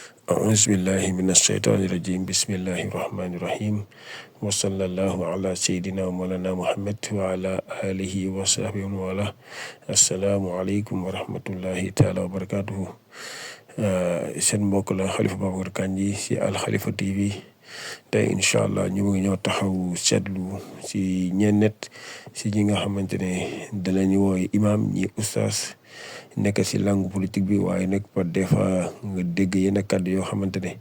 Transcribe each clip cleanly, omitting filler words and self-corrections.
أعوذ بالله من الشيطان الرجيم بسم الله الرحمن الرحيم وصلى الله على سيدنا مولانا محمد وعلى آله وصحبه ومن والاه السلام عليكم ورحمة الله تعالى وبركاته seen mbokk la Khalifa Babacar Kandji ci Al Khalifa TV tey incha allah ñu ngi ñëw taxaw seetlu ci ñennet ci ñi nga xamante ne danañu wooy imam ñi oustaz nekk ci langue politique bi waaye nag par des fois nga dégg yenn kàddu yoo xamante ne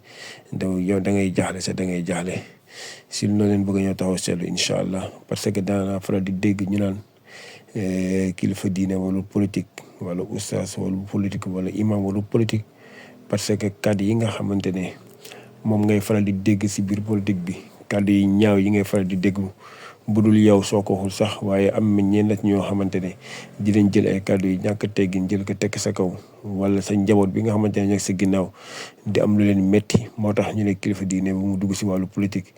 yow da ngay jaaxle sax da ngay jaaxle si loolu leen bëgg ñoo taxaw seetlu incha allah parce que daanaa faral di dégg ñu naan kilifa diine wala politique wala oustaz wala politique wala imam wala politique parce que kàddu yi nga xamante ne moom ngay faral di dégg ci biir politique bi kàddu yi ñaaw yi ngay faral di dégg budul yow soo ko waxul sax waaye am na ñenn ñoo xamante ne dinañ jël ay kàddu yi ñàkk teggin jël ko tekk sa kaw wala sa njaboot bi nga xamante ne ñoo sa ginnaaw di am lu leen metti moo tax ñu ne kilifa diine bu mu dugg ci wàllu politique.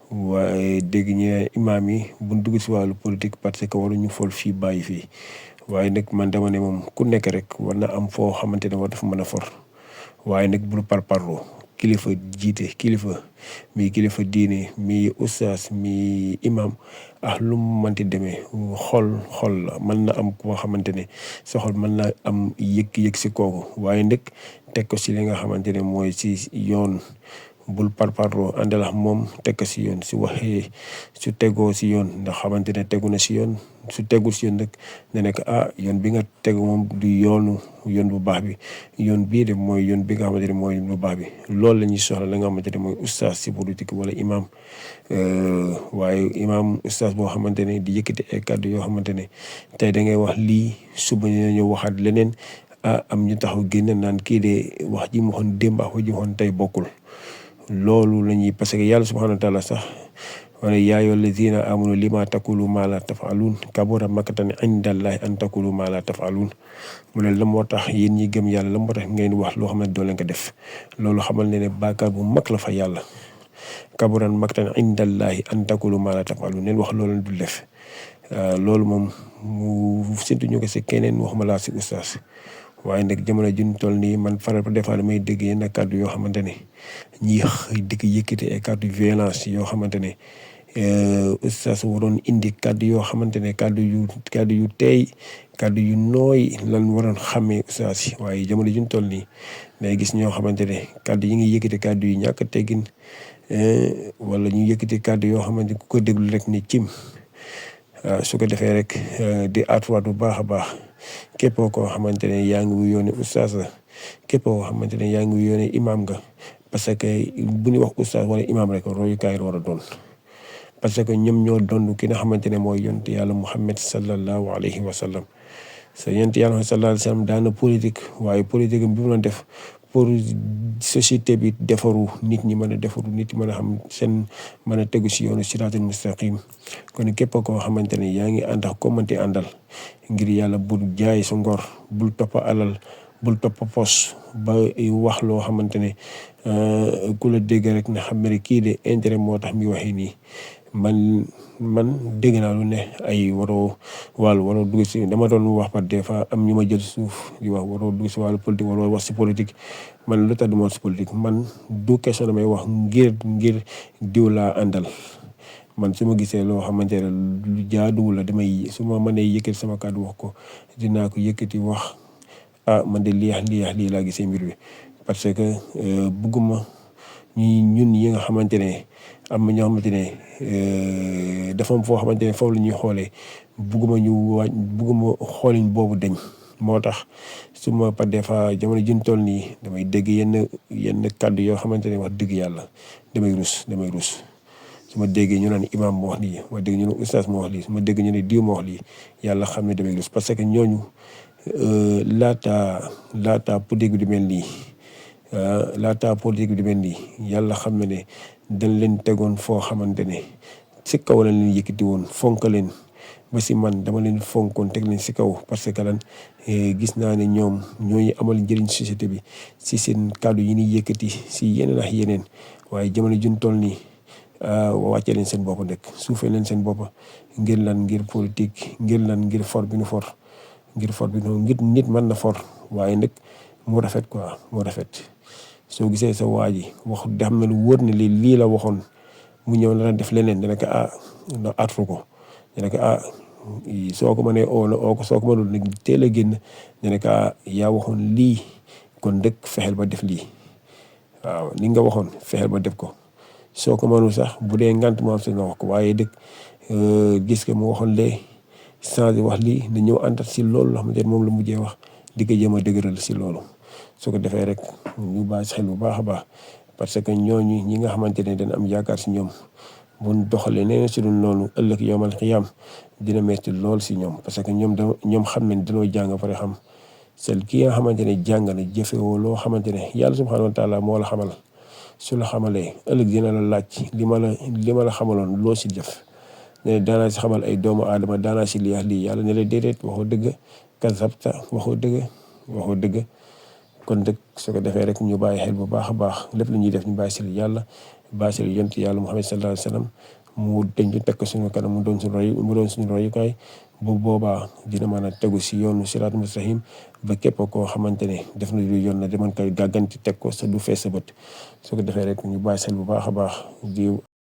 waaye dégg ñu ne imaam yi buñ dugg ci wàllu politique parce que waruñu fol fii bàyyi fii waaye nag man dama ne moom ku nekk rek war na am foo xamante ne war dafa mën a for waaye nag bul parparloo kilifa jiite kilifa mi kilifa diine mi oustaz mi imam lu mu mënti demee xol la mën na am koo xamante ne sa xol mën na am yëg-yëg ci kooku waaye nag teg ko ci li nga xamante ne mooy ci yoon bul parparloo àndalax moom teg ko ci yoon su waxee su tegoo ci yoon ndax xamante ne tegu na ci yoon su tegul ci yoon nag ne nekk yoon bi nga tegu moom du yoon bu baax bi yoon bii de mooy yoon bi nga xamante ne mooy yoon bu baax bi loolu la ñuy soxla la nga xamante ne mooy oustaz ci politique wala imam waaye imam oustaz boo xamante ne di yëkkati ay kàddu yoo xamante ne tey da ngay wax lii suba ñu waxaat leneen am ñu taxaw génn naan kii de wax ji mu waxoon démb ak wax ji mu waxoon tey bokkul loolu la ñuy parce que yàlla subhanahu wa taala sax wane yaa ayyuhal lazina amanu lima taqulu ma la taf'alun kabura makatan indallahi an taqulu ma la taf'alun mu ne la moo tax yéen ñi gëm yàlla la moo tax ngeen wax loo xam ne doo leen ko def loolu xamal ne bàkkaar bu mag la fa yàlla kaburan makatan indallahi an taqulu ma la taf'alun neen wax loolu dul def loolu moom mu séntu ñu ko si keneen waxuma laa si oustaz waaye nag jamono juñ toll nii man faral des fois damay dégg yenn kàddu yoo xamante ne ñi di ko yëkkati ay kàddu violence yoo xamante ne oustaz waroon indi kàddu yoo xamante ne kàddu yu teey kàddu yu nooy lan waroon xàmmee oustaz yi waaye jamono juñ toll nii day gis ñoo xamante ne kàddu yi ngi yëkkati kàddu yu ñàkk teggin wala ñu yëkkati kàddu yoo xamante ku ko déglu rek ni cim su ko defee rek di aatuwaat bu baax a baax képp koo xamante ne yaa ngi yoone oustaz la képp koo xamante ne yaa ngi yoone imam nga parce que bu ñu wax oustaz wala imam rek royukaay war a doon parce que ñoom ñoo doon ki nga xamante ne mooy yonent yàlla Muhammad sallallahu alayhi wa sallam sa yonent yàlla sallallahu alayhi wa sallam daana politique waaye politique bi mu doon def pour société bi defaru nit ñi mën a defaru nit ñi mën a xam seen mën a tegu si yoonu siraatul mustaqim kon képp koo xamante ne yaa ngi ànd ak ko mënti àndal ngir yàlla bul jaay sa ngor bul topp alal bul topp pos ba wax loo xamante ne ku la dégg rek na xam ne kii de intérêt moo tax mi waxee nii man dégg naa lu ne ay waroo dugg si dama doon wax par des fois am ñu ma jël suuf di wax waroo dugg si wàllu politique waroo wax si politique man lu tax du ma wax si politique man du question damay wax ngir diw laa àndal man su ma gisee loo xamante ne lu jaaduwul la damay su ma mënee yëkkati sama kàddu wax ko dinaa ko yëkkati wax man de lii laa gisee mbir bi parce que bëgguma ñun yi nga xamante ne am na ñoo xamante ne dafa am foo xamante ne foofu la ñuy xoolee bëgguma xoolin boobu dañ moo tax su ma par des fois jamono juñ toll nii damay dégg yenn kàddu yoo xamante ne wax dëgg yàlla damay rus su ma déggee ñu naan imam moo wax lii ma dégg ñu ne oustaz moo wax lii su ma dégg ñu ne diw moo wax lii yàlla xam ne damay rus parce que ñooñu laata politique bi di mel nii yàlla xam ne dañ leen tegoon foo xamante ne si kaw lañ leen yëkkati woon fonk leen ba si man dama leen fonkoon teg leen si kaw parce que lan gis naa ne ñoom ñooñu amal njëriñ société bi si seen kàddu yi ñuy yëkkati si yeneen ak yeneen waaye jamono juñ toll nii wàccee leen seen bopp nekk suufee leen seen bopp ngir lan ngir politique ngir lan ngir for bi nu for ngir nit mën na for waaye nag moo rafet quoi moo rafet soo gisee sa waa ji wax xam na lu wóor ne lii la waxoon mu ñëw na def leneen dina ko na artu ko dina ko soo ko mënee oo ko soo ko mënul nag teel a génn dina ko yaa waxoon lii kon dëkk fexeel ba def lii waaw li nga waxoon fexeel ba def ko soo ko mënul sax bu dee ngant moo am si nga wax ko waaye dëkk gis ko mu waxoon lee changé wax lii na ñëw àndat si loolu loo xamante ne moom la mujjee wax di ko jéem a dëgëral si loolu su ko defee rek ñu bàyyi xel bu baax a baax parce que ñooñu ñi nga xamante ne dana am yaakaar si ñoom buñ doxalee nee na si dul noonu ëllëg yowmal xiyaam dina metti lool si ñoom parce que ñoom xam nañ dañoo jàng pare xam sel ki nga xamante ne jàng na jëfewoo loo xamante ne yàlla subhaanahu wa taala moo la xamal su la xamalee ëllëg dina la laaj li ma la xamaloon loo si def ne daanaa si xamal ay doomu aadama daanaa si lii yàlla ne la déedéet waxoo dëgg kasabta waxoo dëgg kon dëkk su ko defee rek ñu bàyyi xel bu baax a baax lépp lu ñuy def ñu bàyyi si yàlla bàyyi si yonent yàlla Muhammad sallallahu alayhi wa sallam mu deñ ñu teg ko suñu kanam mu doon suñu royukaay bu boobaa dina mën a tegu si yoonu siraat mustaqim ba képp koo xamante ne def na lu yoon na demoon koy gàgganti teg ko sa du fees sa bët su ko defee rek ñu bàyyi xel bu baax a baax di